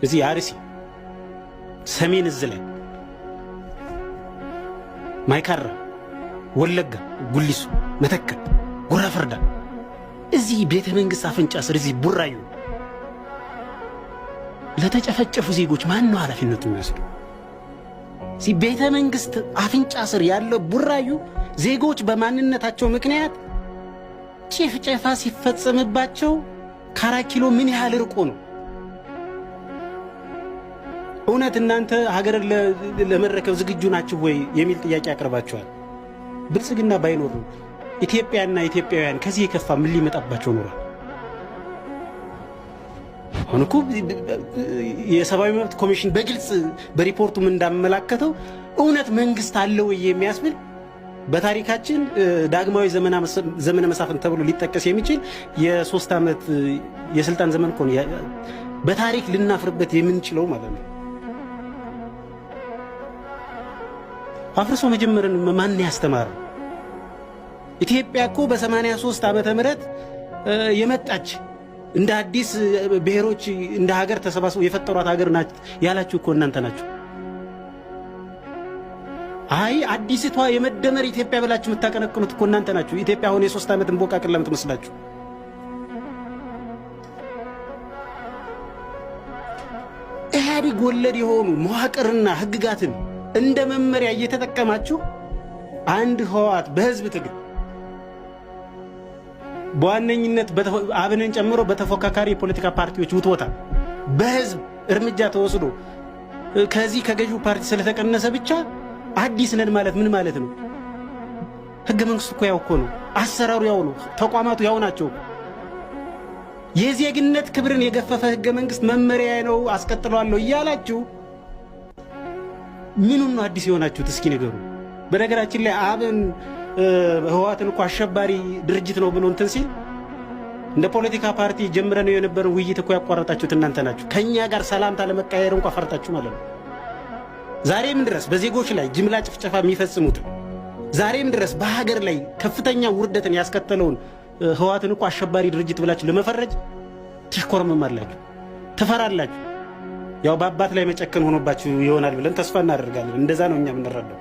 እዚህ አርሲ ሰሜን እዝ ላይ፣ ማይካድራ፣ ወለጋ፣ ጉሊሶ፣ መተከል፣ ጉራ ፈርዳ፣ እዚህ ቤተ መንግስት አፍንጫ ስር እዚህ ቡራዩ ለተጨፈጨፉ ዜጎች ማን ነው ኃላፊነቱ የሚወስደው? እዚህ ቤተ መንግስት አፍንጫ ስር ያለው ቡራዩ ዜጎች በማንነታቸው ምክንያት ጭፍጨፋ ሲፈጸምባቸው ከአራት ኪሎ ምን ያህል ርቆ ነው? እውነት እናንተ ሀገርን ለመረከብ ዝግጁ ናችሁ ወይ የሚል ጥያቄ አቅርባችኋል። ብልጽግና ባይኖር ኢትዮጵያና ኢትዮጵያውያን ከዚህ የከፋ ምን ሊመጣባቸው ኖሯል? አሁን እኮ የሰብአዊ መብት ኮሚሽን በግልጽ በሪፖርቱም እንዳመላከተው እውነት መንግስት አለ ወይ የሚያስብል፣ በታሪካችን ዳግማዊ ዘመነ መሳፍንት ተብሎ ሊጠቀስ የሚችል የ3 ዓመት የስልጣን ዘመን እኮ ነው። በታሪክ ልናፍርበት የምንችለው ማለት ነው። አፍርሶ መጀመርን ማን ያስተማረው? ኢትዮጵያ እኮ በ83 ዓመተ ምህረት የመጣች፣ እንደ አዲስ ብሔሮች እንደ ሀገር ተሰባስበው የፈጠሯት ሀገር ናት ያላችሁ እኮ እናንተ ናችሁ። አይ አዲስቷ የመደመር ኢትዮጵያ ብላችሁ የምታቀነቅኑት እኮ እናንተ ናችሁ። ኢትዮጵያ አሁን የ3 ዓመት እንቦቃቅላ የምትመስላችሁ። ኢህአዴግ ወለድ የሆኑ መዋቅርና ህግጋትን እንደ መመሪያ እየተጠቀማችሁ፣ አንድ ህወሓት በህዝብ ትግል በዋነኝነት አብንን ጨምሮ በተፎካካሪ የፖለቲካ ፓርቲዎች ውትወታ በህዝብ እርምጃ ተወስዶ ከዚህ ከገዢው ፓርቲ ስለተቀነሰ ብቻ አዲስ ነን ማለት ምን ማለት ነው? ህገ መንግስቱ እኮ ያው እኮ ነው። አሰራሩ ያው ነው። ተቋማቱ ያው ናቸው። የዜግነት ክብርን የገፈፈ ህገ መንግስት መመሪያ ነው አስቀጥለዋለሁ እያላችሁ ምኑን ነው አዲስ የሆናችሁት? እስኪ ንገሩ። በነገራችን ላይ አብን ህወሓትን እኮ አሸባሪ ድርጅት ነው ብሎ እንትን ሲል እንደ ፖለቲካ ፓርቲ ጀምረነው የነበረን ውይይት እኮ ያቋረጣችሁት እናንተ ናችሁ። ከእኛ ጋር ሰላምታ ለመቀያየር እንኳ ፈርታችሁ ማለት ነው። ዛሬም ድረስ በዜጎች ላይ ጅምላ ጭፍጨፋ የሚፈጽሙት፣ ዛሬም ድረስ በሀገር ላይ ከፍተኛ ውርደትን ያስከተለውን ህወሓትን እኮ አሸባሪ ድርጅት ብላችሁ ለመፈረጅ ትሽኮረመማላችሁ፣ ትፈራላችሁ። ያው በአባት ላይ መጨከን ሆኖባችሁ ይሆናል ብለን ተስፋ እናደርጋለን። እንደዛ ነው እኛ የምንረዳው።